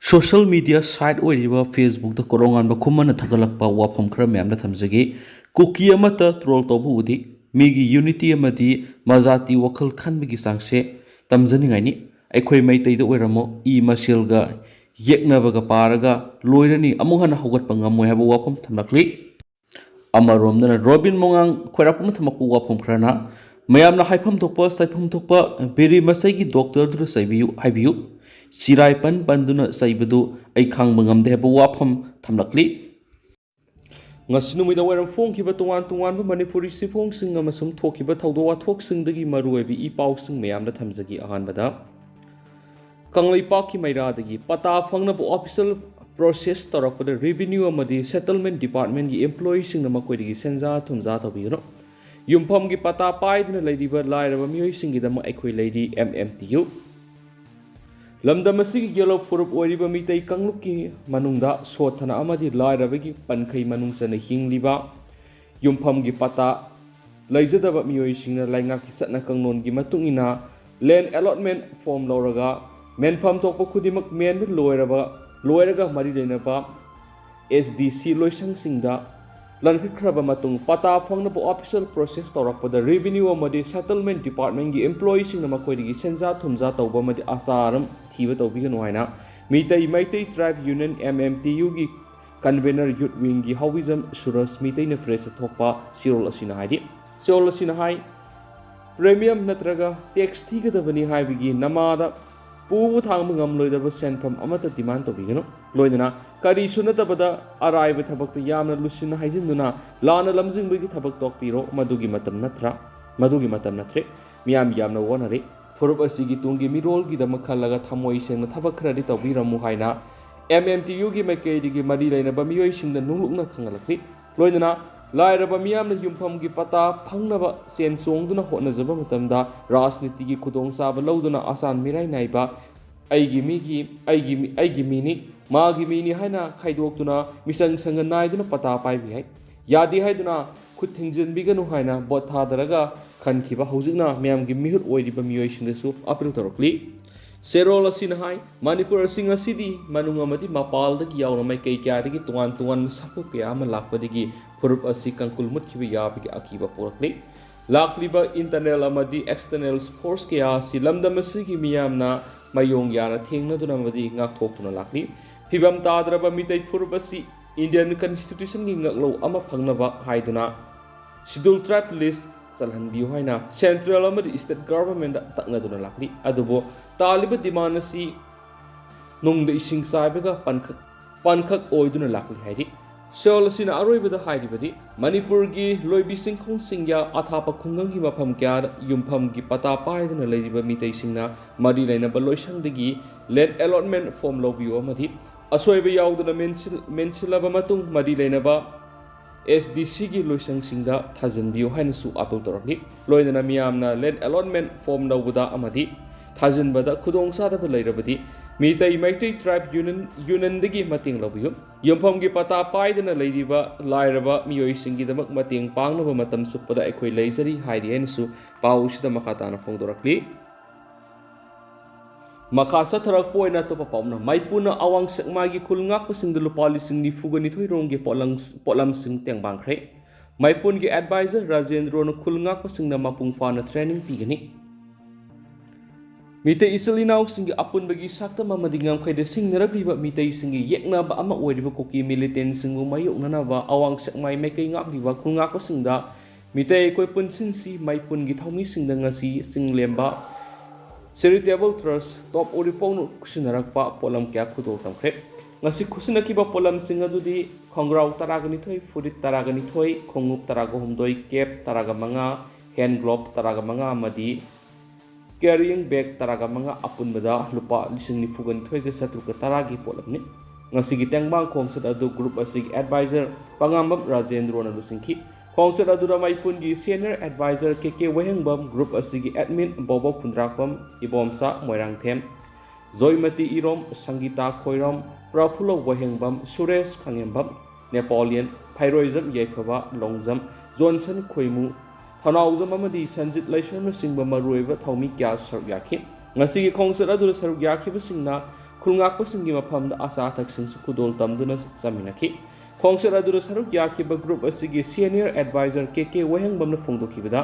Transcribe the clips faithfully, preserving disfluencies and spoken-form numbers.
Social media site ꯑꯣꯏꯔꯤꯕ Facebookꯇ ꯀꯣꯔꯧꯉꯥꯟꯕ ꯈꯨꯃꯟꯅ ꯊꯥꯒꯠꯂꯛꯄ ꯋꯥꯐꯝ ꯈꯔ ꯃꯌꯥꯝꯗ ꯊꯝꯖꯒꯦ꯫ ꯀꯨꯀꯤ ꯑꯃꯠꯇ troll ꯇꯧꯕ ꯎꯗꯦ꯫ ꯃꯤꯒꯤ unity ꯑꯃꯗꯤ ꯃꯖꯥꯇꯤ ꯋꯥꯈꯜ ꯈꯟꯕꯒꯤ ꯆꯥꯡꯁꯦ ꯇꯝꯖꯅꯤꯡꯉꯥꯏꯅꯤ꯫ ꯑꯩꯈꯣꯏ ꯃꯩꯇꯩꯗ ꯑꯣꯏꯔꯝꯃꯣ, ꯏ ꯃꯁꯦꯜꯒ ꯌꯦꯛꯅꯕꯒ ꯄꯥꯔꯒ ꯂꯣꯏꯔꯅꯤ, ꯑꯃꯨꯛ ꯍꯟꯅ ꯍꯧꯒꯠꯄ ꯉꯝꯃꯣꯏ ꯍꯥꯏꯕ ꯋꯥꯐꯝ ꯊꯝꯂꯛꯂꯤ꯫ ꯑꯃꯔꯣꯝꯗꯅ ꯔꯣꯕꯤꯟ ꯃꯣꯉꯥꯡ ꯈꯣꯏꯔꯥꯛꯄꯝꯅ ꯊꯝꯃꯛꯄ ꯋꯥꯐꯝ ꯈꯔꯅ, "ꯃꯌꯥꯝꯅ ꯍꯥꯏꯐꯝ ꯊꯣꯛꯄ ꯆꯥꯏꯐꯝ ꯊꯣꯛꯄ ꯕꯤꯔꯤ ꯃꯁꯩꯒꯤ ꯗꯣꯛꯇꯔꯗꯨꯗ ꯆꯩꯕꯤꯌꯨ ꯍꯥꯏꯕꯤꯌꯨ꯫ ꯆꯤꯔꯥꯏ ꯄꯟ ꯄꯟꯗꯨꯅ ꯆꯩꯕꯗꯨ ꯑꯩ ꯈꯥꯡꯕ ꯉꯝꯗꯦ" ꯍꯥꯏꯕ ꯋꯥꯐꯝ ꯊꯝꯂꯛꯂꯤ꯫ ꯉꯁꯤ ꯅꯨꯃꯤꯗꯥꯡ ꯋꯥꯏꯔꯝ ꯐꯣꯡꯈꯤꯕ ꯇꯣꯉꯥꯟ ꯇꯣꯉꯥꯟꯕ ꯃꯅꯤꯄꯨꯔꯤ ꯆꯦꯐꯣꯡꯁꯤꯡ ꯑꯃꯁꯨꯡ ꯊꯣꯛꯈꯤꯕ ꯊꯧꯗꯣꯛ ꯋꯥꯊꯣꯛꯁꯤꯡꯗꯒꯤ ꯃꯔꯨꯑꯣꯏꯕ ꯏ ꯄꯥꯎꯁꯤꯡ ꯃꯌꯥꯝꯗ ꯊꯝꯖꯒꯦ꯫ ꯑꯍꯥꯟꯕꯗ, ꯀꯪꯂꯩꯄꯥꯛꯀꯤ ꯃꯩꯔꯥꯗꯒꯤ ꯄꯇꯥ ꯐꯪꯅꯕ official process ꯇꯧꯔꯛꯄꯗ revenue ꯑꯃꯗꯤ settlement departmentꯀꯤ employeeꯁꯤꯡꯅ ꯃꯈꯣꯏꯗꯒꯤ ꯁꯦꯟꯖꯥ ꯊꯨꯝꯖꯥ ꯇꯧꯕꯤꯒꯅꯨ꯫ ꯌꯨꯝꯐꯝꯒꯤ ꯄꯇꯥ ꯄꯥꯏꯗꯅ ꯂꯩꯔꯤꯕ ꯂꯥꯏꯔꯕ ꯃꯤꯑꯣꯏꯁꯤꯡꯒꯤꯗꯃꯛ ꯑꯩꯈꯣꯏ ꯂꯩꯔꯤ, M M T U꯫ ꯂꯝꯗꯝ ꯑꯁꯤꯒꯤ ꯌꯦꯜꯍꯧ ꯐꯨꯔꯨꯞ ꯑꯣꯏꯔꯤꯕ ꯃꯤꯇꯩ ꯀꯥꯡꯂꯨꯞꯀꯤ ꯃꯅꯨꯡꯗ ꯁꯣꯠꯊꯅ ꯑꯃꯗꯤ ꯂꯥꯏꯔꯕꯒꯤ ꯄꯟꯈꯩ ꯃꯅꯨꯡ ꯆꯟꯅ ꯍꯤꯡꯂꯤꯕ ꯌꯨꯝꯐꯝꯒꯤ ꯄꯇꯥ ꯂꯩꯖꯗꯕ ꯃꯤꯑꯣꯏꯁꯤꯡꯅ ꯂꯩꯉꯥꯛꯀꯤ ꯆꯠꯅ ꯀꯥꯡꯂꯣꯟꯒꯤ ꯃꯇꯨꯡ ꯏꯟꯅ land allotment form ꯂꯧꯔꯒ ꯃꯦꯟꯐꯝ ꯊꯣꯛꯄ ꯈꯨꯗꯤꯡꯃꯛ ꯃꯦꯟꯕ ꯂꯣꯏꯔꯕ, ꯂꯣꯏꯔꯒ ꯃꯔꯤ ꯂꯩꯅꯕ S D C ꯂꯣꯏꯁꯪꯁꯤꯡꯗ ꯂꯟꯈꯠꯈ꯭ꯔꯕ ꯃꯇꯨꯡ, ꯄꯇꯥ ꯐꯪꯅꯕ official process ꯇꯧꯔꯛꯄꯗ revenue ꯑꯃꯗꯤ settlement departmentꯀꯤ employeeꯁꯤꯡꯅ ꯃꯈꯣꯏꯗꯒꯤ ꯁꯦꯟꯖꯥ ꯊꯨꯝꯖꯥ ꯇꯧꯕ ꯑꯃꯗꯤ ꯑꯆꯥꯔꯝ ꯊꯤꯕ ꯇꯧꯕꯤꯒꯅꯨ ꯍꯥꯏꯅ Meitei, Meitei Tribe Union, M M T Uꯒꯤ convener youth wingꯒꯤ ꯍꯥꯎꯕꯤꯖꯝ ꯁꯨꯔꯖ ꯃꯤꯇꯩꯅ pressꯇ ꯊꯣꯛꯄ ꯆꯦꯔꯣꯜ ꯑꯁꯤꯅ ꯍꯥꯏꯔꯤ꯫ ꯆꯦꯔꯣꯜ ꯑꯁꯤꯅ ꯍꯥꯏ, premium ꯅꯠꯇ꯭ꯔꯒ tax ꯊꯤꯒꯗꯕꯅꯤ ꯍꯥꯏꯕꯒꯤ ꯅꯃꯥꯗ ꯄꯨꯕ ꯊꯥꯡꯕ ꯉꯝꯂꯣꯏꯗꯕ ꯁꯦꯟꯐꯝ ꯑꯃꯠꯇ demand ꯇꯧꯕꯤꯒꯅꯨ꯫ ꯂꯣꯏꯅꯅ ꯀꯔꯤꯁꯨ ꯅꯠꯇꯕꯗ ꯑꯔꯥꯏꯕ ꯊꯕꯛꯇ ꯌꯥꯝꯅ ꯂꯨꯁꯤꯟꯅ ꯍꯥꯏꯖꯤꯟꯗꯨꯅ ꯂꯥꯟꯅ ꯂꯝꯖꯤꯡꯕꯒꯤ ꯊꯕꯛ ꯇꯣꯛꯄꯤꯔꯣ꯫ ꯃꯗꯨꯒꯤ ꯃꯇꯝ ꯅꯠꯇ꯭ꯔꯥ? ꯃꯗꯨꯒꯤ ꯃꯇꯝ ꯅꯠꯇ꯭ꯔꯦ꯫ ꯃꯤꯌꯥꯝ ꯌꯥꯝꯅ ꯋꯥꯅꯔꯦ꯫ ꯐꯨꯔꯨꯞ ꯑꯁꯤꯒꯤ ꯇꯨꯡꯒꯤ ꯃꯤꯔꯣꯜꯒꯤꯗꯃꯛ ꯈꯜꯂꯒ ꯊꯃꯣꯏ ꯁꯦꯡꯅ ꯊꯕꯛ ꯈꯔꯗꯤ ꯇꯧꯕꯤꯔꯝꯃꯨ ꯍꯥꯏꯅ M M T Uꯒꯤ ꯃꯥꯏꯀꯩꯗꯒꯤ ꯃꯔꯤ ꯂꯩꯅꯕ ꯃꯤꯑꯣꯏꯁꯤꯡꯗ ꯅꯣꯡꯂꯨꯛꯅ ꯈꯪꯍꯜꯂꯛꯂꯤ꯫ ꯂꯣꯏꯅꯅ ꯂꯥꯏꯔꯕ ꯃꯤꯌꯥꯝꯅ ꯌꯨꯝꯐꯝꯒꯤ ꯄꯇꯥ ꯐꯪꯅꯕ ꯁꯦꯟ ꯆꯣꯡꯗꯨꯅ ꯍꯣꯠꯅꯖꯕ ꯃꯇꯝꯗ ꯔꯥꯖꯅꯤꯇꯤꯒꯤ ꯈꯨꯗꯣꯡꯆꯥꯕ ꯂꯧꯗꯨꯅ ꯑꯆꯥꯟ ꯃꯤꯔꯥꯏ ꯅꯥꯏꯕ, "ꯑꯩꯒꯤ ꯃꯤꯒꯤ, ꯑꯩꯒꯤ ꯃꯤ-, ꯑꯩꯒꯤ ꯃꯤꯅꯤ, ꯃꯥꯒꯤ ꯃꯤꯅꯤ" ꯍꯥꯏꯅ ꯈꯥꯏꯗꯣꯛꯇꯨꯅ ꯃꯤꯆꯪ ꯁꯪꯒ ꯅꯥꯏꯗꯨꯅ ꯄꯇꯥ ꯄꯥꯏꯕ ꯌꯥꯏ꯫ ꯌꯥꯗꯦ ꯍꯥꯏꯗꯨꯅ ꯈꯨꯠ ꯊꯤꯡꯖꯤꯟꯕꯤꯒꯅꯨ ꯍꯥꯏꯅ ꯚꯣꯠ ꯊꯥꯗꯔꯒ ꯈꯟꯈꯤꯕ, ꯍꯧꯖꯤꯛꯅ ꯃꯌꯥꯝꯒꯤ ꯃꯤꯍꯨꯠ ꯑꯣꯏꯔꯤꯕ ꯃꯤꯑꯣꯏꯁꯤꯡꯗꯁꯨ appeal ꯇꯧꯔꯛꯂꯤ꯫ ꯆꯦꯔꯣꯜ ꯑꯁꯤꯅ ꯍꯥꯏ, ꯃꯅꯤꯄꯨꯔ ꯑꯁꯤ ꯉꯁꯤꯗꯤ ꯃꯅꯨꯡ ꯑꯃꯗꯤ ꯃꯄꯥꯜꯗꯒꯤ ꯌꯥꯎꯅ ꯃꯥꯏꯀꯩ ꯀꯌꯥꯗꯒꯤ ꯇꯣꯉꯥꯟ ꯇꯣꯉꯥꯟꯕ ꯁꯥꯐꯨ ꯀꯌꯥ ꯑꯃ ꯂꯥꯛꯄꯗꯒꯤ ꯐꯨꯔꯨꯞ ꯑꯁꯤ ꯀꯪꯀꯨꯜ ꯃꯨꯠꯈꯤꯕ ꯌꯥꯕꯒꯤ ꯑꯀꯤꯕ ꯄꯣꯛꯂꯛꯂꯤ꯫ ꯂꯥꯛꯂꯤꯕ internal ꯑꯃꯗꯤ external force ꯀꯌꯥ ꯑꯁꯤ ꯂꯝꯗꯝ ꯑꯁꯤꯒꯤ ꯃꯤꯌꯥꯝꯅ ꯃꯥꯌꯣꯡ ꯌꯥꯅ ꯊꯦꯡꯅꯗꯨꯅ ꯑꯃꯗꯤ ꯉꯥꯛꯊꯣꯛꯇꯨꯅ ꯂꯥꯛꯂꯤ꯫ ꯐꯤꯕꯝ ꯇꯥꯗ꯭ꯔꯕ ꯃꯤꯇꯩ ꯐꯨꯔꯨꯞ ꯑꯁꯤ Indian Constitutionꯒꯤ ꯉꯥꯛꯂꯧ ꯑꯃ ꯐꯪꯅꯕ ꯍꯥꯏꯗꯨꯅ Scheduled Tribe list ꯆꯜꯍꯟꯕꯤꯌꯨ ꯍꯥꯏꯅ central ꯑꯃꯗꯤ state governmentꯇ ꯇꯛꯅꯗꯨꯅ ꯂꯥꯛꯂꯤ꯫ ꯑꯗꯨꯕꯨ ꯇꯥꯜꯂꯤꯕ demand ꯑꯁꯤ ꯅꯨꯡꯗ ꯏꯁꯤꯡ ꯆꯥꯏꯕꯒ ꯄꯟꯈꯛ, ꯄꯟꯈꯛ ꯑꯣꯏꯗꯨꯅ ꯂꯥꯛꯂꯤ ꯍꯥꯏꯔꯤ꯫ ꯆꯦꯔꯣꯜ ꯑꯁꯤꯅ ꯑꯔꯣꯏꯕꯗ ꯍꯥꯏꯔꯤꯕꯗꯤ, ꯃꯅꯤꯄꯨꯔꯒꯤ ꯂꯣꯏꯕꯤ ꯆꯤꯡꯈꯣꯡ ꯆꯤꯡꯌꯥ ꯑꯊꯥꯞꯄ ꯈꯨꯡꯒꯪꯒꯤ ꯃꯐꯝ ꯀꯌꯥꯗ ꯌꯨꯝꯐꯝꯒꯤ ꯄꯇꯥ ꯄꯥꯏꯗꯨꯅ ꯂꯩꯔꯤꯕ ꯃꯤꯇꯩꯁꯤꯡꯅ ꯃꯔꯤ ꯂꯩꯅꯕ ꯂꯣꯏꯁꯪꯗꯒꯤ land allotment form ꯂꯧꯕꯤꯌꯨ ꯑꯃꯗꯤ ꯑꯁꯣꯏꯕ ꯌꯥꯎꯗꯅ ꯃꯦꯟꯁꯤꯜ-, ꯃꯦꯟꯁꯤꯜꯂꯕ ꯃꯇꯨꯡ ꯃꯔꯤ ꯂꯩꯅꯕ SDCꯒꯤ ꯂꯣꯏꯁꯪꯁꯤꯡꯗ ꯊꯥꯖꯤꯟꯕꯤꯌꯨ ꯍꯥꯏꯅꯁꯨ appeal ꯇꯧꯔꯛꯂꯤ꯫ ꯂꯣꯏꯅꯅ ꯃꯤꯌꯥꯝꯅ land allotment form ꯂꯧꯕꯗ ꯑꯃꯗꯤ ꯊꯥꯖꯤꯟꯕꯗ ꯈꯨꯗꯣꯡꯆꯥꯗꯕ ꯂꯩꯔꯕꯗꯤ ꯃꯤꯇꯩ ꯃꯩꯇꯩ Tribe Union, Unionꯗꯒꯤ ꯃꯇꯦꯡ ꯂꯧꯕꯤꯌꯨ꯫ ꯌꯨꯝꯐꯝꯒꯤ ꯄꯇꯥ ꯄꯥꯏꯗꯅ ꯂꯩꯔꯤꯕ ꯂꯥꯏꯔꯕ ꯃꯤꯑꯣꯏꯁꯤꯡꯒꯤꯗꯃꯛ ꯃꯇꯦꯡ ꯄꯥꯡꯅꯕ ꯃꯇꯝ ꯆꯨꯞꯄꯗ ꯑꯩꯈꯣꯏ ꯂꯩꯖꯔꯤ ꯍꯥꯏꯔꯤ ꯍꯥꯏꯅꯁꯨ ꯄꯥꯎꯁꯤꯗ ꯃꯈꯥ ꯇꯥꯅ ꯐꯣꯡꯗꯣꯔꯛꯂꯤ꯫ ꯃꯈꯥ ꯆꯠꯊꯔꯛꯄ ꯑꯣꯏꯅ ꯑꯇꯣꯞꯄ ꯄꯥꯎꯅ ꯃꯩꯄꯨꯅ ꯑꯋꯥꯡ ꯁꯦꯛꯃꯥꯏꯒꯤ ꯈꯨꯜ ꯉꯥꯛꯄꯁꯤꯡꯗ ꯂꯨꯄꯥ ꯂꯤꯁꯤꯡ ꯅꯤꯐꯨꯒ ꯅꯤꯊꯣꯏ ꯔꯣꯝꯒꯤ ꯄꯣꯠꯂꯝ-, ꯄꯣꯠꯂꯝꯁꯤꯡ ꯇꯦꯡꯕꯥꯡꯈ꯭ꯔꯦ꯫ ꯃꯩꯄꯨꯟꯒꯤ advisor ꯔꯥꯖꯦꯟꯗ꯭ꯔꯣꯅ ꯈꯨꯜ ꯉꯥꯛꯄꯁꯤꯡꯗ ꯃꯄꯨꯡ ꯐꯥꯅ training ꯄꯤꯒꯅꯤ꯫ ꯃꯤꯇꯩ ꯏꯆꯤꯜ ꯏꯅꯥꯎꯁꯤꯡꯒꯤ ꯑꯄꯨꯟꯕꯒꯤ ꯁꯛꯇꯝ ꯑꯃꯗꯤ ꯉꯝꯈꯩꯗ ꯁꯤꯡꯅꯔꯛꯂꯤꯕ ꯃꯤꯇꯩꯁꯤꯡꯒꯤ ꯌꯦꯛꯅꯕ ꯑꯃ ꯑꯣꯏꯔꯤꯕ ꯀꯨꯀꯤ militantꯁꯤꯡꯕꯨ ꯃꯥꯌꯣꯛꯅꯅꯕ ꯑꯋꯥꯡ ꯁꯦꯛꯃꯥꯏ ꯃꯥꯏꯀꯩ ꯉꯥꯛꯂꯤꯕ ꯈꯨꯜ ꯉꯥꯛꯄꯁꯤꯡꯗ ꯃꯤꯇꯩ ꯑꯩꯈꯣꯏ ꯄꯨꯟꯁꯤꯟꯁꯤ ꯃꯩꯄꯨꯟꯒꯤ ꯊꯧꯃꯤꯁꯤꯡꯗ ꯉꯁꯤ ꯆꯤꯡꯂꯦꯝꯕ Charitable Trust Top ꯎꯔꯤꯄꯣꯛꯅ ꯈꯨꯠꯁꯤꯟꯅꯔꯛꯄ ꯄꯣꯠꯂꯝ ꯀꯌꯥ ꯈꯨꯗꯣꯜ ꯇꯝꯈ꯭ꯔꯦ꯫ ꯉꯁꯤ ꯈꯨꯠꯁꯤꯟꯅꯈꯤꯕ ꯄꯣꯠꯂꯝꯁꯤꯡ ꯑꯗꯨꯗꯤ ꯈꯣꯡꯒ꯭ꯔꯥꯎ ꯇꯔꯥꯒ ꯅꯤꯊꯣꯏ, ꯐꯨꯔꯤꯠ ꯇꯔꯥꯒ ꯅꯤꯊꯣꯏ, ꯈꯣꯡꯎꯞ ꯇꯔꯥꯒ ꯍꯨꯝꯗꯣꯏ, cap ꯇꯔꯥꯒ ꯃꯉꯥ, hand glove ꯇꯔꯥꯒ ꯃꯉꯥ ꯑꯃꯗꯤ carrying bag ꯇꯔꯥꯒ ꯃꯉꯥ, ꯑꯄꯨꯟꯕꯗ ꯂꯨꯄꯥ ꯂꯤꯁꯤꯡ ꯅꯤꯐꯨꯒ ꯅꯤꯊꯣꯏꯒ ꯆꯥꯇ꯭ꯔꯨꯛꯀ ꯇꯔꯥꯒꯤ ꯄꯣꯠꯂꯝꯅꯤ꯫ ꯉꯁꯤꯒꯤ ꯇꯦꯡꯕꯥꯡ ꯈꯣꯡꯆꯠ ꯑꯗꯨ group ꯑꯁꯤꯒꯤ advisor ꯄꯉꯥꯝꯕꯝ ꯔꯥꯖꯦꯟꯗ꯭ꯔꯣꯅ ꯂꯨꯆꯤꯡꯈꯤ꯫ ꯈꯣꯡꯆꯠ ꯑꯗꯨꯗ ꯃꯩꯄꯨꯟꯒꯤ senior advisor ꯀꯦ ꯀꯦ ꯋꯥꯍꯦꯡꯕꯝ, group ꯑꯁꯤꯒꯤ admin ꯕꯣꯕꯣꯛ ꯈꯨꯟꯗ꯭ꯔꯥꯛꯄꯝ, ꯏꯕꯣꯝꯆꯥ ꯃꯣꯏꯔꯥꯡꯊꯦꯝ, ꯖꯣꯏꯃꯇꯤ ꯏꯔꯣꯝ, ꯁꯪꯒꯤꯇꯥ ꯈꯣꯏꯔꯣꯝ, ꯄ꯭ꯔꯐꯨꯜꯂ ꯋꯥꯍꯦꯡꯕꯝ, ꯁꯨꯔꯦꯁ ꯈꯥꯉꯦꯝꯕꯝ, ꯅꯦꯄꯣꯂꯤꯌꯟ, ꯐꯩꯔꯣꯏꯖꯝ ꯌꯥꯏꯐꯕ, ꯂꯣꯡꯖꯝ, ꯖꯣꯟꯁꯟ ꯈꯣꯏꯃꯨ, ꯊꯧꯅꯥꯎꯖꯝ ꯑꯃꯗꯤ ꯁꯟꯖꯤꯠ ꯂꯩꯁꯣꯟꯅꯆꯤꯡꯕ ꯃꯔꯨꯑꯣꯏꯕ ꯊꯧꯃꯤ ꯀꯌꯥ ꯁꯔꯨꯛ ꯌꯥꯈꯤ꯫ ꯉꯁꯤꯒꯤ ꯈꯣꯡꯆꯠ ꯑꯗꯨꯗ ꯁꯔꯨꯛ ꯌꯥꯈꯤꯕꯁꯤꯡꯅ ꯈꯨꯜꯉꯥꯛꯄꯁꯤꯡꯒꯤ ꯃꯐꯝꯗ ꯑꯆꯥ ꯑꯊꯛꯁꯤꯡꯁꯨ ꯈꯨꯗꯣꯜ ꯇꯝꯗꯨꯅ ꯆꯥꯃꯤꯟꯅꯈꯤ꯫ ꯈꯣꯡꯆꯠ ꯑꯗꯨꯗ ꯁꯔꯨꯛ ꯌꯥꯈꯤꯕ group ꯑꯁꯤꯒꯤ senior advisor ꯀꯦ ꯀꯦ ꯋꯥꯍꯦꯡꯕꯝꯅ ꯐꯣꯡꯗꯣꯛꯈꯤꯕꯗ,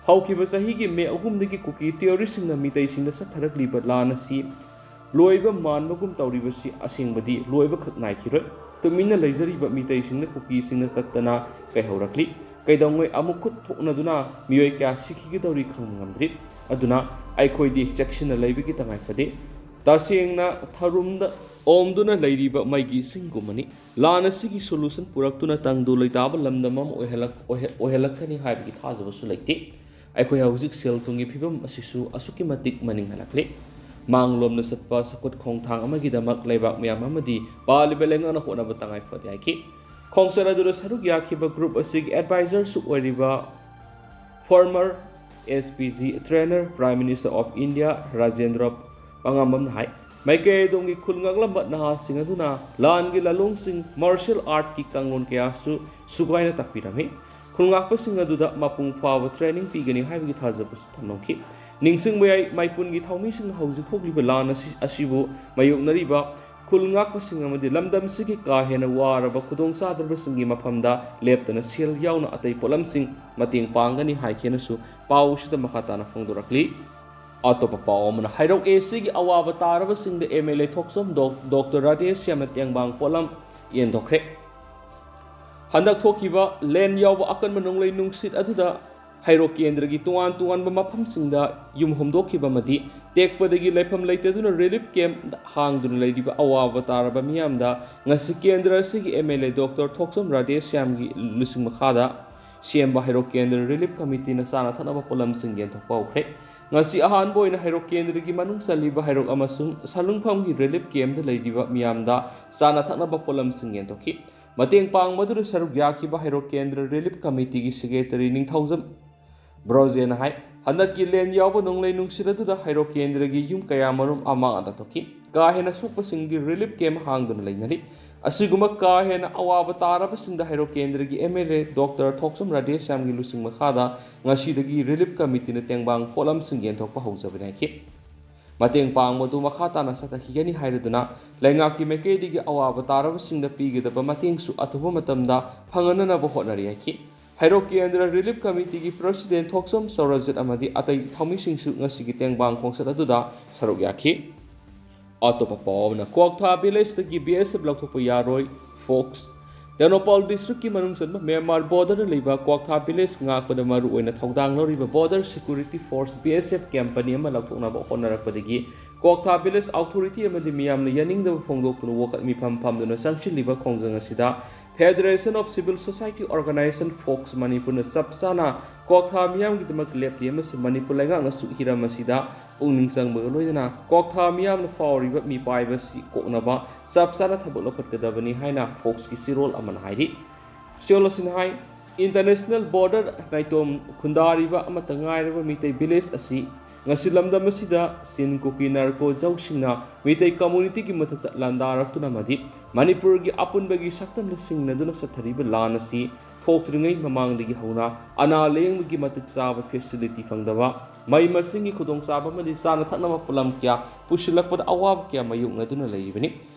ꯍꯧꯈꯤꯕ ꯆꯍꯤꯒꯤ ꯃꯦ ꯑꯍꯨꯝꯗꯒꯤ ꯀꯨꯀꯤ terroristꯁꯤꯡꯅ ꯃꯤꯇꯩꯁꯤꯡꯗ ꯆꯠꯊꯔꯛꯂꯤꯕ ꯂꯥꯟ ꯑꯁꯤ ꯂꯣꯏꯕ ꯃꯥꯟꯕꯒꯨꯝ ꯇꯧꯔꯤꯕꯁꯤ ꯑꯁꯦꯡꯕꯗꯤ ꯂꯣꯏꯕꯈꯛ ꯅꯥꯏꯈꯤꯔꯣꯏ꯫ ꯇꯨꯃꯤꯟꯅ ꯂꯩꯖꯔꯤꯕ ꯃꯤꯇꯩꯁꯤꯡꯅ ꯀꯨꯀꯤꯁꯤꯡꯅ ꯇꯠꯇꯅ ꯀꯩꯍꯧꯔꯛꯂꯤ꯫ ꯀꯩꯗꯧꯉꯩ ꯑꯃꯨꯛ ꯈꯨꯠ ꯊꯣꯛꯅꯗꯨꯅ ꯃꯤꯑꯣꯏ ꯀꯌꯥ ꯁꯤꯈꯤꯒꯗꯧꯔꯤ ꯈꯪꯕ ꯉꯝꯗ꯭ꯔꯤ꯫ ꯑꯗꯨꯅ ꯑꯩꯈꯣꯏꯗꯤ ꯆꯦꯛꯁꯤꯟꯅ ꯂꯩꯕꯒꯤ ꯇꯉꯥꯏ ꯐꯗꯦ꯫ ꯇꯁꯦꯡꯅ ꯊꯔꯨꯝꯗ ꯑꯣꯝꯗꯨꯅ ꯂꯩꯔꯤꯕ ꯃꯩꯒꯤ ꯏꯁꯤꯡꯒꯨꯝꯕꯅꯤ꯫ ꯂꯥꯟ ꯑꯁꯤꯒꯤ solution ꯄꯨꯔꯛꯇꯨꯅ ꯇꯪꯗꯨ ꯂꯩꯇꯥꯕ ꯂꯝꯗꯝ ꯑꯃ ꯑꯣꯏꯍꯜꯂꯛ-, ꯑꯣꯏꯍ-, ꯑꯣꯏꯍꯜꯂꯛꯀꯅꯤ ꯍꯥꯏꯕꯒꯤ ꯊꯥꯖꯕꯁꯨ ꯂꯩꯇꯦ꯫ ꯑꯩꯈꯣꯏ ꯍꯧꯖꯤꯛ ꯁꯦꯜ ꯊꯨꯝꯒꯤ ꯐꯤꯕꯝ ꯑꯁꯤꯁꯨ ꯑꯁꯨꯛꯀꯤ ꯃꯇꯤꯛ ꯃꯅꯤꯡ ꯍꯜꯂꯛꯂꯤ꯫ ꯃꯥꯡꯂꯣꯝꯗ ꯆꯠꯄ ꯆꯥꯎꯈꯠ ꯈꯣꯡꯊꯥꯡ ꯑꯃꯒꯤꯗꯃꯛ ꯂꯩꯕꯥꯛ ꯃꯌꯥꯝ ꯑꯃꯗꯤ ꯄꯥꯜꯂꯤꯕ ꯂꯩꯉꯥꯛꯅ ꯍꯣꯠꯅꯕ ꯇꯉꯥꯏ ꯐꯗꯦ ꯍꯥꯏꯈꯤ꯫ ꯈꯣꯡꯆꯠ ꯑꯗꯨꯗ ꯁꯔꯨꯛ ꯌꯥꯈꯤꯕ group ꯑꯁꯤꯒꯤ advisorꯁꯨ ꯑꯣꯏꯔꯤꯕ former S P G trainer Prime Minister of India Rajendra ꯄꯉꯥꯝꯕꯝꯅ ꯍꯥꯏ, ꯃꯥꯏꯀꯩ ꯑꯗꯣꯝꯒꯤ ꯈꯨꯜ ꯉꯥꯛꯂꯝꯕ ꯅꯍꯥꯁꯤꯡ ꯑꯗꯨꯅ ꯂꯥꯟꯒꯤ ꯂꯥꯂꯣꯡꯁꯤꯡ, martial artꯀꯤ ꯀꯥꯡꯂꯣꯟ ꯀꯌꯥꯁꯨ ꯁꯨꯒꯥꯏꯅ ꯇꯥꯛꯄꯤꯔꯝꯃꯤ꯫ ꯈꯨꯜꯉꯥꯛꯄꯁꯤꯡ ꯑꯗꯨꯗ ꯃꯄꯨꯡ ꯐꯥꯕ training ꯄꯤꯒꯅꯤ ꯍꯥꯏꯕꯒꯤ ꯊꯥꯖꯕꯁꯨ ꯊꯝꯂꯝꯈꯤ꯫ ꯅꯤꯡꯁꯤꯡꯕ ꯌꯥꯏ, ꯃꯩꯄꯨꯟꯒꯤ ꯊꯧꯃꯤꯁꯤꯡꯅ ꯍꯧꯖꯤꯛ ꯊꯣꯛꯂꯤꯕ ꯂꯥꯟ ꯑꯁꯤ, ꯑꯁꯤꯕꯨ ꯃꯥꯌꯣꯛꯅꯔꯤꯕ ꯈꯨꯜ ꯉꯥꯛꯄꯁꯤꯡ ꯑꯃꯗꯤ ꯂꯝꯗꯝꯁꯤꯒꯤ ꯀꯥ ꯍꯦꯟꯅ ꯋꯥꯔꯕ ꯈꯨꯗꯣꯡ ꯆꯥꯗ꯭ꯔꯕꯁꯤꯡꯒꯤ ꯃꯐꯝꯗ ꯂꯦꯞꯇꯅ ꯁꯦꯜ ꯌꯥꯎꯅ ꯑꯇꯩ ꯄꯣꯠꯂꯝꯁꯤꯡ ꯃꯇꯦꯡ ꯄꯥꯡꯒꯅꯤ ꯍꯥꯏꯈꯤꯅꯁꯨ ꯄꯥꯎ ꯑꯁꯤꯗ ꯃꯈꯥ ꯇꯥꯅ ꯐꯣꯡꯗꯣꯔꯛꯂꯤ꯫ ꯑꯇꯣꯞꯄ ꯄꯥꯎ ꯑꯃꯅ, ꯍꯩꯔꯣꯛ A Cꯒꯤ ꯑꯋꯥꯕ ꯇꯥꯔꯕꯁꯤꯡꯗ M L A ꯊꯣꯛꯆꯣꯝ ꯗꯣꯛ-, ꯗꯣꯛꯇꯔ ꯔꯥꯙꯦꯁ꯭ꯌꯥꯝꯅ ꯇꯦꯡꯕꯥꯡ ꯄꯣꯠꯂꯝ ꯌꯦꯟꯊꯣꯛꯈ꯭ꯔꯦ꯫ ꯍꯟꯗꯛ ꯊꯣꯛꯈꯤꯕ ꯂꯦꯟ ꯌꯥꯎꯕ ꯑꯀꯟꯕ ꯅꯣꯡꯂꯩ ꯅꯨꯡꯁꯤꯠ ꯑꯗꯨꯗ ꯍꯩꯔꯣꯛ ꯀꯦꯟꯗ꯭ꯔꯒꯤ ꯇꯣꯉꯥꯟ ꯇꯣꯉꯥꯟꯕ ꯃꯐꯝꯁꯤꯡꯗ ꯌꯨꯝ ꯍꯣꯝꯗꯣꯛꯈꯤꯕ ꯑꯃꯗꯤ ꯇꯦꯛꯄꯗꯒꯤ ꯂꯩꯐꯝ ꯂꯩꯇꯗꯨꯅ relief camp ꯍꯥꯡꯗꯨꯅ ꯂꯩꯔꯤꯕ ꯑꯋꯥꯕ ꯇꯥꯔꯕ ꯃꯤꯌꯥꯝꯗ ꯉꯁꯤ ꯀꯦꯟꯗ꯭ꯔ ꯑꯁꯤꯒꯤ M L A ꯗꯣꯛꯇꯔ ꯊꯣꯛꯆꯣꯝ ꯔꯥꯙꯦꯁ꯭ꯌꯥꯝꯒꯤ ꯂꯨꯆꯤꯡ ꯃꯈꯥꯗ ꯁꯦꯝꯕ ꯍꯩꯔꯣꯛ ꯀꯦꯟꯗ꯭ꯔ relief committeeꯅ ꯆꯥꯅ ꯊꯛꯅꯕ ꯄꯣꯠꯂꯝꯁꯤꯡ ꯌꯦꯟꯊꯣꯛꯄ ꯍꯧꯈ꯭ꯔꯦ꯫ ꯉꯁꯤ ꯑꯍꯥꯟꯕ ꯑꯣꯏꯅ ꯍꯩꯔꯣꯛ ꯀꯦꯟꯗ꯭ꯔꯒꯤ ꯃꯅꯨꯡ ꯆꯜꯂꯤꯕ ꯍꯩꯔꯣꯛ ꯑꯃꯁꯨꯡ ꯁꯂꯨꯡꯐꯝꯒꯤ relief campꯇ ꯂꯩꯔꯤꯕ ꯃꯤꯌꯥꯝꯗ ꯆꯥꯅ ꯊꯛꯅꯕ ꯄꯣꯠꯂꯝꯁꯤꯡ ꯌꯦꯟꯊꯣꯛꯈꯤ꯫ ꯃꯇꯦꯡ ꯄꯥꯡꯕꯗꯨꯗ ꯁꯔꯨꯛ ꯌꯥꯈꯤꯕ ꯍꯩꯔꯣꯛ ꯀꯦꯟꯗ꯭ꯔ relief committeeꯒꯤ secretary ꯅꯤꯡꯊꯧꯖꯝ ꯕ꯭ꯔꯣꯖꯦꯅ ꯍꯥꯏ, ꯍꯟꯗꯛꯀꯤ ꯂꯦꯟ ꯌꯥꯎꯕ ꯅꯣꯡꯂꯩ ꯅꯨꯡꯁꯤꯠ ꯑꯗꯨꯗ ꯍꯩꯔꯣꯛ ꯀꯦꯟꯗ꯭ꯔꯒꯤ ꯌꯨꯝ ꯀꯌꯥ ꯃꯔꯨꯝ ꯑꯃꯥꯡ ꯑꯇꯥ ꯊꯣꯛꯈꯤ꯫ ꯀꯥ ꯍꯦꯟꯅ ꯁꯣꯛꯄꯁꯤꯡꯒꯤ relief camp ꯍꯥꯡꯗꯨꯅ ꯂꯩꯅꯔꯤ꯫ ꯑꯁꯤꯒꯨꯝꯕ ꯀꯥ ꯍꯦꯟꯅ ꯑꯋꯥꯕ ꯇꯥꯔꯕꯁꯤꯡꯗ ꯍꯩꯔꯣꯛ ꯀꯦꯟꯗ꯭ꯔꯒꯤ M L A ꯗꯣꯛꯇꯔ ꯊꯣꯛꯆꯣꯝ ꯔꯥꯙꯦꯁ꯭ꯌꯥꯝꯒꯤ ꯂꯨꯆꯤꯡ ꯃꯈꯥꯗ ꯉꯁꯤꯗꯒꯤ relief committeeꯅ ꯇꯦꯡꯕꯥꯡ ꯄꯣꯠꯂꯝꯁꯤꯡ ꯌꯦꯟꯊꯣꯛꯄ ꯍꯧꯖꯕꯅꯤ ꯍꯥꯏꯈꯤ꯫ ꯃꯇꯦꯡ ꯄꯥꯡꯕꯗꯨ ꯃꯈꯥ ꯇꯥꯅ ꯆꯠꯊꯈꯤꯒꯅꯤ ꯍꯥꯏꯔꯗꯨꯅ ꯂꯩꯉꯥꯛꯀꯤ ꯃꯥꯏꯀꯩꯗꯒꯤ ꯑꯋꯥꯕ ꯇꯥꯔꯕꯁꯤꯡꯗ ꯄꯤꯒꯗꯕ ꯃꯇꯦꯡꯁꯨ ꯑꯊꯨꯕ ꯃꯇꯝꯗ ꯐꯪꯍꯟꯅꯅꯕ ꯍꯣꯠꯅꯔꯤ ꯍꯥꯏꯈꯤ꯫ ꯍꯩꯔꯣꯛ ꯀꯦꯟꯗ꯭ꯔ ꯔꯤꯂꯤꯐ ꯀꯃꯤꯇꯤꯒꯤ ꯄ꯭ꯔꯁꯤꯗꯦꯟ ꯊꯣꯛꯆꯝ ꯁꯧꯔꯖꯤꯠ ꯑꯃꯗꯤ ꯑꯇꯩ ꯊꯧꯃꯤꯁꯤꯡꯁꯨ ꯉꯁꯤꯒꯤ ꯇꯦꯡꯕꯥꯡ ꯈꯣꯡꯆꯠ ꯑꯗꯨꯗ ꯁꯔꯨꯛ ꯌꯥꯈꯤ꯫ ꯑꯇꯣꯞꯄ ꯄꯥꯎ ꯑꯃꯅ, ꯀ꯭ꯋꯥꯛꯊꯥ ꯚꯤꯂꯦꯖꯇꯒꯤ ꯕꯤ ꯑꯦꯁ ꯑꯦꯐ ꯂꯧꯊꯣꯛꯄ ꯌꯥꯔꯣꯏ, ꯐꯣꯛꯁ꯫ ꯇꯦꯡꯅꯧꯄꯥꯜ ꯗꯤꯁꯇ꯭ꯔꯤꯛꯀꯤ ꯃꯅꯨꯡ ꯆꯟꯕ ꯃ꯭ꯌꯥꯟꯃꯥꯔ ꯕꯣꯔꯗꯔꯗ ꯂꯩꯕ ꯀ꯭ꯋꯥꯛꯊꯥ ꯚꯤꯂꯦꯖ ꯉꯥꯛꯄꯗ ꯃꯔꯨ ꯑꯣꯏꯅ ꯊꯧꯗꯥꯡ ꯂꯧꯔꯤꯕ ꯕꯣꯔꯗꯔ ꯁꯦꯀ꯭ꯌꯨꯔꯤꯇꯤ ꯐꯣꯔꯁ, ꯕꯤ ꯑꯦꯁ ꯑꯦꯐ, ꯀꯦꯝ ꯑꯅꯤ ꯑꯃ ꯂꯧꯊꯣꯛꯅꯕ ꯍꯣꯠꯅꯔꯛꯄꯗꯒꯤ ꯀ꯭ꯋꯥꯛꯊꯥ ꯚꯤꯂꯦꯖ ꯑꯣꯊꯣꯔꯤꯇꯤ ꯑꯃꯗꯤ ꯃꯤꯌꯥꯝꯅ ꯌꯥꯅꯤꯡꯗꯕ ꯐꯣꯡꯗꯣꯛꯇꯨꯅ ꯋꯥꯀꯠ ꯃꯤꯐꯝ ꯐꯝꯗꯨꯅ ꯆꯪꯁꯤꯜꯂꯤꯕ ꯈꯣꯡꯖꯪ ꯑꯁꯤꯗ Federation of Civil Society Organization, fox, ꯃꯅꯤꯄꯨꯔꯅ ꯆꯞ ꯆꯥꯅ ꯀ꯭ꯋꯥꯛꯊꯥ ꯃꯤꯌꯥꯝꯒꯤꯗꯃꯛ ꯂꯦꯞꯂꯤ ꯑꯃꯁꯨꯡ ꯃꯅꯤꯄꯨꯔ ꯂꯩꯉꯥꯛꯅꯁꯨ ꯍꯤꯔꯝ ꯑꯁꯤꯗ ꯄꯨꯛꯅꯤꯡ ꯆꯪꯕꯒ ꯂꯣꯏꯅꯅ ꯀ꯭ꯋꯥꯛꯊꯥ ꯃꯤꯌꯥꯝꯅ ꯐꯥꯎꯔꯤꯕ ꯃꯤꯄꯥꯏꯕ ꯑꯁꯤ ꯀꯣꯛꯅꯕ ꯆꯞ ꯆꯥꯅ ꯊꯕꯛ ꯂꯧꯈꯠꯀꯗꯕꯅꯤ ꯍꯥꯏꯅ ꯐꯣꯛꯁꯀꯤ ꯆꯦꯔꯣꯜ ꯑꯃꯅ ꯍꯥꯏꯔꯤ꯫ ꯆꯦꯔꯣꯜ ꯑꯁꯤꯅ ꯍꯥꯏ, ꯏꯟꯇꯔꯅꯦꯁꯅꯦꯜ ꯕꯣꯔꯗꯔ ꯅꯥꯏꯇꯣꯝ ꯈꯨꯟꯗꯥꯔꯤꯕ ꯑꯃꯠꯇ ꯉꯥꯏꯔꯕ ꯃꯤꯇꯩ ꯚꯤꯂꯦꯖ ꯑꯁꯤ ꯉꯁꯤ ꯂꯝꯗꯝ ꯑꯁꯤꯗ ꯆꯤꯟ, ꯀꯨꯀꯤ, ꯅꯥꯔꯀꯣ ꯖꯧꯁꯤꯡꯅ ꯃꯤꯇꯩ ꯀꯝꯃꯨꯅꯤꯇꯤꯒꯤ ꯃꯊꯛꯇ ꯂꯥꯟꯗꯥꯔꯛꯇꯨꯅ ꯑꯃꯗꯤ ꯃꯅꯤꯄꯨꯔꯒꯤ ꯑꯄꯨꯟꯕꯒꯤ ꯁꯛꯇꯝꯗ ꯁꯤꯡꯅꯗꯨꯅ ꯆꯠꯊꯔꯤꯕ ꯂꯥꯟ ꯑꯁꯤ ꯊꯣꯛꯇ꯭ꯔꯤꯉꯩ ꯃꯃꯥꯡꯗꯒꯤ ꯍꯧꯅ ꯑꯅꯥ ꯂꯥꯌꯦꯡꯕꯒꯤ ꯃꯇꯤꯛ ꯆꯥꯕ ꯐꯦꯁꯤꯂꯤꯇꯤ ꯐꯪꯗꯕ, ꯃꯍꯩ ꯃꯁꯤꯡꯒꯤ ꯈꯨꯗꯣꯡꯆꯥꯕ ꯑꯃꯗꯤ ꯆꯥꯅ ꯊꯛꯅꯕ ꯄꯣꯠꯂꯝ ꯀꯌꯥ ꯄꯨꯁꯤꯜꯂꯛꯄꯗ ꯑꯋꯥꯕ ꯀꯌꯥ ꯃꯥꯌꯣꯛꯅꯗꯨꯅ ꯂꯩꯔꯤꯕꯅꯤ꯫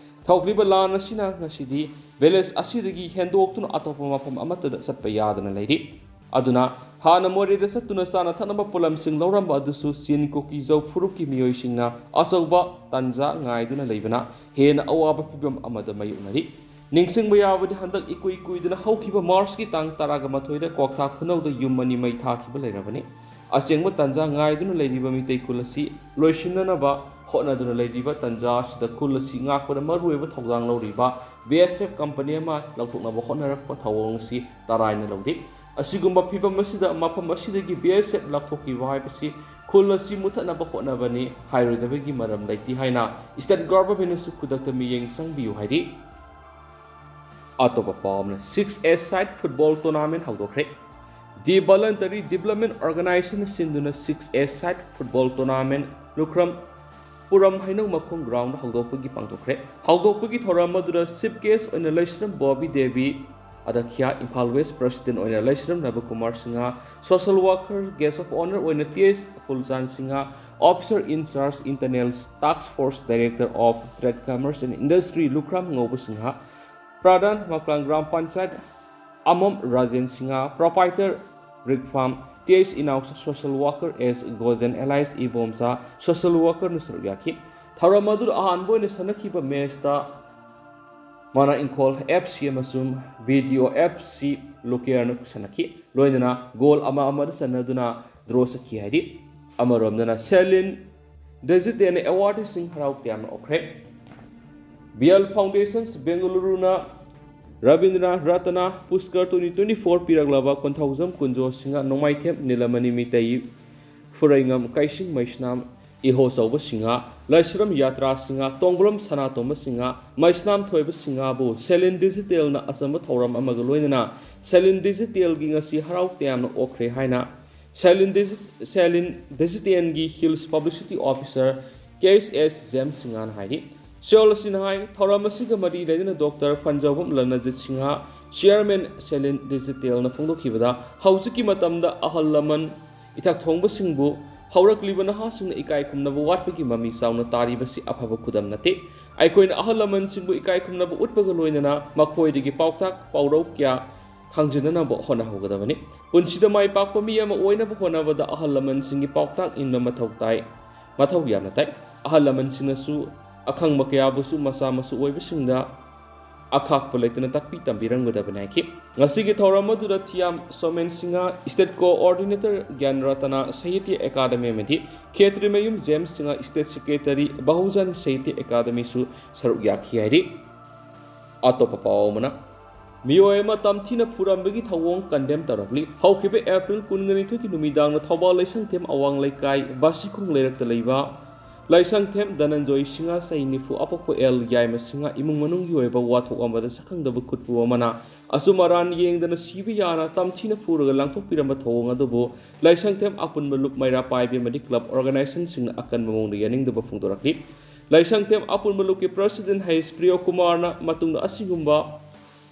ꯊꯣꯛꯂꯤꯕ ꯂꯥꯟ ꯑꯁꯤꯅ ꯉꯁꯤꯗꯤ ꯚꯤꯂꯦꯖ ꯑꯁꯤꯗꯒꯤ ꯍꯦꯟꯗꯣꯛꯇꯨꯅ ꯑꯇꯣꯞꯄ ꯃꯐꯝ ꯑꯃꯠꯇꯗ ꯆꯠꯄ ꯌꯥꯗꯅ ꯂꯩꯔꯤ꯫ ꯑꯗꯨꯅ ꯍꯥꯟꯅ ꯃꯣꯔꯦꯗ ꯆꯠꯇꯨꯅ ꯆꯥꯅ ꯊꯛꯅꯕ ꯄꯣꯠꯂꯝꯁꯤꯡ ꯂꯧꯔꯝꯕ ꯑꯗꯨꯁꯨ ꯆꯤꯟ, ꯀꯨꯀꯤ, ꯖꯧ ꯐꯨꯔꯨꯞꯀꯤ ꯃꯤꯑꯣꯏꯁꯤꯡꯅ ꯑꯆꯧꯕ ꯇꯥꯟꯖꯥ ꯉꯥꯏꯗꯨꯅ ꯂꯩꯕꯅ ꯍꯦꯟꯅ ꯑꯋꯥꯕ ꯐꯤꯚꯝ ꯑꯃꯗ ꯃꯥꯌꯣꯛꯅꯔꯤ꯫ ꯅꯤꯡꯁꯤꯡꯕ ꯌꯥꯕꯗꯤ, ꯍꯟꯗꯛ ꯏꯀꯨꯏ ꯀꯨꯏꯗꯅ ꯍꯧꯈꯤꯕ ꯃꯥꯔꯆꯀꯤ ꯇꯥꯡ ꯇꯔꯥꯒ ꯃꯥꯊꯣꯏꯗ ꯀ꯭ꯋꯥꯛꯊꯥ ꯈꯨꯅꯧꯗ ꯌꯨꯝ ꯑꯅꯤ ꯃꯩ ꯊꯥꯈꯤꯕ ꯂꯩꯔꯕꯅꯤ꯫ ꯑꯁꯦꯡꯕ ꯇꯥꯟꯖꯥ ꯉꯥꯏꯗꯨꯅ ꯂꯩꯔꯤꯕ ꯃꯤꯇꯩ ꯈꯨꯜ ꯑꯁꯤ ꯂꯣꯏꯁꯤꯟꯅꯅꯕ ꯍꯣꯠꯅꯗꯨꯅ ꯂꯩꯔꯤꯕ ꯇꯥꯟꯖꯥ ꯑꯁꯤꯗ ꯈꯨꯜ ꯑꯁꯤ ꯉꯥꯛꯄꯗ ꯃꯔꯨꯑꯣꯏꯕ ꯊꯧꯗꯥꯡ ꯂꯧꯔꯤꯕ ꯕꯤ ꯑꯦꯁ ꯑꯦꯐ ꯀꯝꯄꯅꯤ ꯑꯃ ꯂꯧꯊꯣꯛꯅꯕ ꯍꯣꯠꯅꯔꯛꯄ ꯊꯧꯑꯣꯡ ꯑꯁꯤ ꯇꯔꯥꯏꯅ ꯂꯧꯗꯦ꯫ ꯑꯁꯤꯒꯨꯝꯕ ꯐꯤꯚꯝ ꯑꯁꯤꯗ ꯃꯐꯝ ꯑꯁꯤꯗꯒꯤ ꯕꯤ ꯑꯦꯁ ꯑꯦꯐ ꯂꯧꯊꯣꯛꯈꯤꯕ ꯍꯥꯏꯕꯁꯤ ꯈꯨꯜ ꯑꯁꯤ ꯃꯨꯠꯊꯠꯅꯕ ꯍꯣꯠꯅꯕꯅꯤ ꯍꯥꯏꯔꯣꯏꯗꯕꯒꯤ ꯃꯔꯝ ꯂꯩꯇꯦ ꯍꯥꯏꯅ ꯁ꯭ꯇꯦꯠ ꯒꯚꯔꯟꯃꯦꯟꯠꯅꯁꯨ ꯈꯨꯗꯛꯇ ꯃꯤꯠꯌꯦꯡ ꯆꯪꯕꯤꯌꯨ ꯍꯥꯏꯔꯤ꯫ ꯑꯇꯣꯞꯄ ꯄꯥꯎ ꯑꯃꯅ, ꯁꯤꯛꯁ ꯑꯦ ꯁꯥꯏꯠ ꯐꯨꯠꯕꯣꯜ ꯇꯣꯔꯅꯥꯃꯦꯟꯠ ꯍꯧꯗꯣꯛꯈ꯭ꯔꯦ꯫ ꯗꯤ ꯚꯣꯂꯟꯇꯔꯤ ꯗꯤꯚꯂꯞꯃꯦꯟꯠ ꯑꯣꯔꯒꯅꯥꯏꯖꯦꯁꯟꯅ ꯁꯤꯟꯗꯨꯅ ꯁꯤꯛꯁ ꯑꯦ ꯁꯥꯏꯠ ꯐꯨꯠꯕꯣꯜ ꯇꯣꯔꯅꯥꯃꯦꯟꯠ ꯂꯨꯈ꯭ꯔꯝ ꯄꯨꯔꯝ ꯍꯩꯅꯧ ꯃꯈꯣꯡ ꯒ꯭ꯔꯥꯎꯟꯗ ꯍꯧꯗꯣꯛꯄꯒꯤ ꯄꯥꯡꯊꯣꯛꯈ꯭ꯔꯦ꯫ ꯍꯧꯗꯣꯛꯄꯒꯤ ꯊꯧꯔꯝ ꯑꯗꯨꯗ ꯆꯤꯐ ꯒꯦꯁ ꯑꯣꯏꯅ ꯂꯩꯁ꯭ꯔꯝ ꯕꯣꯕꯤ ꯗꯦꯕꯤ, ꯑꯗꯈ꯭ꯌꯥ, ꯏꯝꯐꯥꯜ ꯋꯦꯁ ꯄ꯭ꯔꯁꯤꯗꯦꯟ ꯑꯣꯏꯅ Leishram Nabakumar Singh, social worker, guest of honour ꯑꯣꯏꯅ T S Phulchan Singh, officer in charge internal ꯇꯥꯛꯁ force director of trade, commerce and industry Lukhram Ngouba Singh, ꯄ꯭ꯔꯙꯥꯟ Maklang gram panchayat Amom Rajen Singh, proprietor Rik farm, T S Inaocha, social worker S Gojen, ꯑꯦꯂꯥꯏꯁ ꯏꯕꯣꯝꯆꯥ, ꯁꯣꯁꯦꯜ ꯋꯥꯔꯀꯔꯅ ꯁꯔꯨꯛ ꯌꯥꯈꯤ꯫ ꯊꯧꯔꯝ ꯑꯗꯨꯗ ꯑꯍꯥꯟꯕ ꯑꯣꯏꯅ ꯁꯥꯟꯅꯈꯤꯕ ꯃꯦꯆꯇ ꯃꯅꯥ ꯏꯪꯈꯣꯜ ꯑꯦꯐ ꯁꯤ ꯑꯃꯁꯨꯡ ꯕꯤ ꯗꯤ ꯑꯣ ꯑꯦꯐ ꯁꯤ ꯂꯨꯀꯦꯔꯅ ꯁꯥꯟꯅꯈꯤ꯫ ꯂꯣꯏꯅꯅ ꯒꯣꯜ ꯑꯃ ꯑꯃꯗ ꯆꯟꯅꯗꯨꯅ ꯗ꯭ꯔꯣ ꯆꯠꯈꯤ ꯍꯥꯏꯔꯤ꯫ ꯑꯃꯔꯣꯝꯗꯅ ꯁꯦꯂꯤꯟ ꯗꯤꯖꯤꯇꯦꯜꯅ ꯑꯦꯋꯥꯔꯗꯁꯤꯡ ꯍꯔꯥꯎ ꯇꯌꯥꯝꯅ ꯑꯣꯛꯈ꯭ꯔꯦ꯫ ꯕꯤ ꯑꯦꯜ ꯐꯥꯎꯟꯗꯦꯁꯟꯁ ꯕꯦꯡꯒꯂꯨꯔꯨꯅ Rabindra Ratna Puraskar twenty twenty four ꯄꯤꯔꯛꯂꯕ ꯀꯣꯟꯊꯧꯖꯝ ꯀꯨꯟꯖꯣ ꯁꯤꯡꯍ, ꯅꯣꯡꯃꯥꯏꯊꯦꯝ ꯅꯤꯂꯃꯅꯤ ꯃꯤꯇꯩ, ꯐꯨꯔꯩꯉꯝ ꯀꯩꯁꯤꯡ ꯃꯩꯁꯅꯥꯝ ꯏꯍꯣ ꯆꯧꯕ ꯁꯤꯡꯍ, ꯂꯥꯏꯁ꯭ꯔꯝ ꯌꯥꯇ꯭ꯔꯥ ꯁꯤꯡꯍ, ꯇꯣꯡꯕ꯭ꯔꯝ ꯁꯅꯥꯇꯣꯝꯕ ꯁꯤꯡꯍ, ꯃꯩꯁꯅꯥꯝ ꯊꯣꯏꯕ ꯁꯤꯡꯍꯕꯨ ꯁꯦꯂꯤꯟ ꯗꯤꯖꯤꯇꯦꯜꯅ ꯑꯆꯝꯕ ꯊꯧꯔꯝ ꯑꯃꯒ ꯂꯣꯏꯅꯅ ꯁꯦꯂꯤꯟ ꯗꯤꯖꯤꯇꯦꯜꯒꯤ ꯉꯁꯤ ꯍꯔꯥꯎ ꯇꯌꯥꯝꯅ ꯑꯣꯛꯈ꯭ꯔꯦ ꯍꯥꯏꯅ ꯁꯦꯂꯤꯟ ꯗꯤꯖꯤ-, ꯁꯦꯂꯤꯟ ꯗꯤꯖꯤꯇꯦꯜꯒꯤ ꯍꯤꯜꯁ ꯄꯕ꯭ꯂꯤꯁꯤꯇꯤ ꯑꯣꯐꯤꯁꯔ ꯀꯦ ꯑꯦꯁ ꯑꯦꯁ ꯖꯦꯝꯁ ꯁꯤꯡꯍꯅ ꯍꯥꯏꯔꯤ꯫ ꯁꯤꯑꯣꯜ ꯑꯁꯤꯅ ꯍꯥꯏ, ꯊꯧꯔꯝ ꯑꯁꯤꯒ ꯃꯔꯤ ꯂꯩꯅꯅ ꯗꯣꯛꯇꯔ ꯐꯟꯖꯧꯕꯝ ꯂꯅꯖꯤꯠ ꯁꯤꯡꯍ, ꯆꯤꯌꯔꯃꯦꯟ ꯁꯦꯂꯤꯟ ꯗꯤꯖꯤꯇꯦꯜꯅ ꯐꯣꯡꯗꯣꯛꯈꯤꯕꯗ, ꯍꯧꯖꯤꯛꯀꯤ ꯃꯇꯝꯗ ꯑꯍꯜ ꯂꯃꯟ ꯏꯊꯛ ꯊꯣꯡꯕꯁꯤꯡꯕꯨ ꯍꯧꯔꯛꯂꯤꯕ ꯅꯍꯥꯁꯤꯡꯅ ꯏꯀꯥꯏ ꯈꯨꯝꯅꯕ ꯋꯥꯠꯄꯒꯤ ꯃꯃꯤ ꯆꯥꯎꯅ ꯇꯥꯔꯤꯕꯁꯤ ꯑꯐꯕ ꯈꯨꯗꯝ ꯅꯠꯇꯦ꯫ ꯑꯩꯈꯣꯏꯅ ꯑꯍꯜ ꯂꯃꯟꯁꯤꯡꯕꯨ ꯏꯀꯥꯏ ꯈꯨꯝꯅꯕ ꯎꯠꯄꯒ ꯂꯣꯏꯅꯅ ꯃꯈꯣꯏꯗꯒꯤ ꯄꯥꯎꯇꯥꯛ ꯄꯥꯎꯔꯧ ꯀꯌꯥ ꯈꯪꯖꯤꯟꯅꯅꯕ ꯍꯣꯠꯅꯍꯧꯒꯗꯕꯅꯤ꯫ ꯄꯨꯟꯁꯤꯗ ꯃꯥꯏ ꯄꯥꯛꯄ ꯃꯤ ꯑꯃ ꯑꯣꯏꯅꯕ ꯍꯣꯠꯅꯕꯗ ꯑꯍꯜ ꯂꯃꯟꯁꯤꯡꯒꯤ ꯄꯥꯎꯇꯥꯛ ꯏꯟꯕ ꯃꯊꯧ ꯇꯥꯏ, ꯃꯊꯧ ꯌꯥꯝꯅ ꯇꯥꯏ꯫ ꯑꯍꯜ ꯂꯃꯟꯁꯤꯡꯅꯁꯨ ꯑꯈꯪꯕ ꯀꯌꯥꯕꯨꯁꯨ ꯃꯆꯥ ꯃꯁꯨ ꯑꯣꯏꯕꯁꯤꯡꯗ ꯑꯈꯥꯛꯄ ꯂꯩꯇꯅ ꯇꯥꯛꯄꯤ ꯇꯝꯕꯤꯔꯝꯒꯗꯕꯅꯤ ꯍꯥꯏꯈꯤ꯫ ꯉꯁꯤꯒꯤ ꯊꯧꯔꯝ ꯑꯗꯨꯗ ꯊꯤꯌꯥꯝ ꯁꯣꯃꯦꯟ ꯁꯤꯡꯍ, ꯁ꯭ꯇꯦꯠ ꯀꯣꯑꯣꯔꯗꯤꯅꯦꯇꯔ ꯒ꯭ꯌꯥꯟ ꯔꯇꯅꯥ ꯁꯥꯍꯤꯇ꯭ꯌ ꯑꯦꯀꯥꯗꯃꯤ ꯑꯃꯗꯤ Khetrimayum James Singh, state secretary Bahujan Sahitya ꯑꯦꯀꯥꯗꯃꯤꯁꯨ ꯁꯔꯨꯛ ꯌꯥꯈꯤ ꯍꯥꯏꯔꯤ꯫ ꯑꯇꯣꯞꯄ ꯄꯥꯎ ꯑꯃꯅ, ꯃꯤꯑꯣꯏ ꯑꯃ ꯇꯝꯊꯤꯅ ꯐꯨꯔꯝꯕꯒꯤ ꯊꯧꯑꯣꯡ ꯀꯟꯗꯦꯝ ꯇꯧꯔꯛꯂꯤ꯫ ꯍꯧꯈꯤꯕ ꯑꯦꯄ꯭ꯔꯤꯜ ꯀꯨꯟꯒ ꯅꯤꯊꯣꯏꯒꯤ ꯅꯨꯃꯤꯗꯥꯡꯗ ꯊꯧꯕꯥꯜ ꯂꯩꯁꯪꯊꯦꯝ ꯑꯋꯥꯡ ꯂꯩꯀꯥꯏ ꯕꯥꯁꯤꯈꯣꯡ ꯂꯩꯔꯛꯇ ꯂꯩꯕ ꯂꯩꯁꯪꯊꯦꯝ ꯙꯅꯟꯖꯣꯏ ꯁꯤꯡꯍ, ꯆꯍꯤ ꯅꯤꯐꯨ, ꯑꯄꯣꯛꯄ ꯑꯦꯜ ꯌꯥꯏꯃ ꯁꯤꯡꯍ, ꯏꯃꯨꯡ ꯃꯅꯨꯡꯒꯤ ꯑꯣꯏꯕ ꯋꯥꯊꯣꯛ ꯑꯃꯗ ꯁꯛꯈꯪꯗꯕ ꯈꯨꯠꯄꯨ ꯑꯃꯅ ꯑꯆꯨꯝ ꯑꯔꯥꯟ ꯌꯦꯡꯗꯅ ꯁꯤꯕ ꯌꯥꯅ ꯇꯝꯊꯤꯅ ꯐꯨꯔꯒ ꯂꯪꯊꯣꯛꯄꯤꯔꯝꯕ ꯊꯧꯑꯣꯡ ꯑꯗꯨꯕꯨ ꯂꯩꯁꯪꯊꯦꯝ ꯑꯄꯨꯟꯕ ꯂꯨꯞ ꯃꯩꯔꯥ ꯄꯥꯏꯕꯤ ꯑꯃꯗꯤ ꯀ꯭ꯂꯕ ꯑꯣꯔꯒꯅꯥꯏꯖꯦꯁꯟꯁꯤꯡꯅ ꯑꯀꯟꯕ ꯃꯑꯣꯡꯗ ꯌꯥꯅꯤꯡꯗꯕ ꯐꯣꯡꯗꯣꯔꯛꯂꯤ꯫ ꯂꯩꯁꯪꯊꯦꯝ ꯑꯄꯨꯟꯕ ꯂꯨꯞꯀꯤ ꯄ꯭ꯔꯁꯤꯗꯦꯟ ꯍꯩꯁ ꯄ꯭ꯔꯤꯌꯣ ꯀꯨꯃꯥꯔꯅ ꯃꯇꯨꯡꯗ ꯑꯁꯤꯒꯨꯝꯕ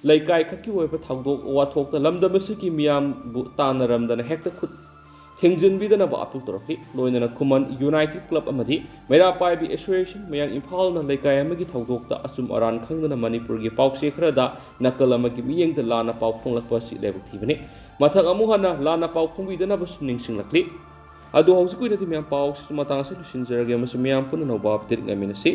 ꯂꯩꯀꯥꯏ ꯈꯛꯀꯤ ꯑꯣꯏꯕ ꯊꯧꯗꯣꯛ ꯋꯥꯊꯣꯛꯇ ꯂꯝꯗꯝ ꯑꯁꯤꯒꯤ ꯃꯤꯌꯥꯝꯕꯨ ꯇꯥꯟꯅꯔꯝꯗꯅ ꯍꯦꯛꯇ ꯈꯨꯠ ꯊꯦꯡꯖꯤꯟꯕꯤꯗꯅꯕ ꯑꯥꯄꯤꯜ ꯇꯧꯔꯛꯂꯤ꯫ ꯂꯣꯏꯅꯅ ꯈꯨꯃꯟ ꯌꯨꯅꯥꯏꯇꯦꯗ ꯀ꯭ꯂꯕ ꯑꯃꯗꯤ ꯃꯩꯔꯥ ꯄꯥꯏꯕꯤ ꯑꯦꯁꯣꯁꯤꯌꯦꯁꯟ ꯃꯌꯥꯡ ꯏꯝꯐꯥꯜꯅ ꯂꯩꯀꯥꯏ ꯑꯃꯒꯤ ꯊꯧꯗꯣꯛꯇ ꯑꯆꯨꯝ ꯑꯔꯥꯟ ꯈꯪꯗꯅ ꯃꯅꯤꯄꯨꯔꯒꯤ ꯄꯥꯎꯆꯦ ꯈꯔꯗ ꯅꯀꯜ ꯑꯃꯒꯤ ꯃꯤꯠꯌꯦꯡꯗ ꯂꯥꯟꯅ ꯄꯥꯎ ꯐꯣꯡꯂꯛꯄ ꯑꯁꯤ ꯂꯥꯏꯕꯛ ꯊꯤꯕꯅꯤ꯫ ꯃꯊꯪ ꯑꯃꯨꯛ ꯍꯟꯅ ꯂꯥꯟꯅ ꯄꯥꯎ ꯐꯣꯡꯕꯤꯗꯅꯕꯁꯨ ꯅꯤꯡꯁꯤꯡꯂꯛꯂꯤ꯫ ꯑꯗꯨ ꯍꯧꯖꯤꯛꯀꯤ ꯑꯣꯏꯅꯗꯤ ꯃꯌꯥꯝ ꯄꯥꯎꯁꯤꯁꯨ ꯃꯇꯥꯡ ꯑꯁꯤꯗ ꯂꯣꯏꯁꯤꯟꯖꯔꯒꯦ ꯑꯃꯁꯨꯡ ꯃꯌꯥꯝ ꯄꯨꯟꯅ ꯑꯅꯧꯕ ꯑꯞꯗꯦꯠ ꯉꯥꯏꯃꯤꯟꯅꯁꯤ꯫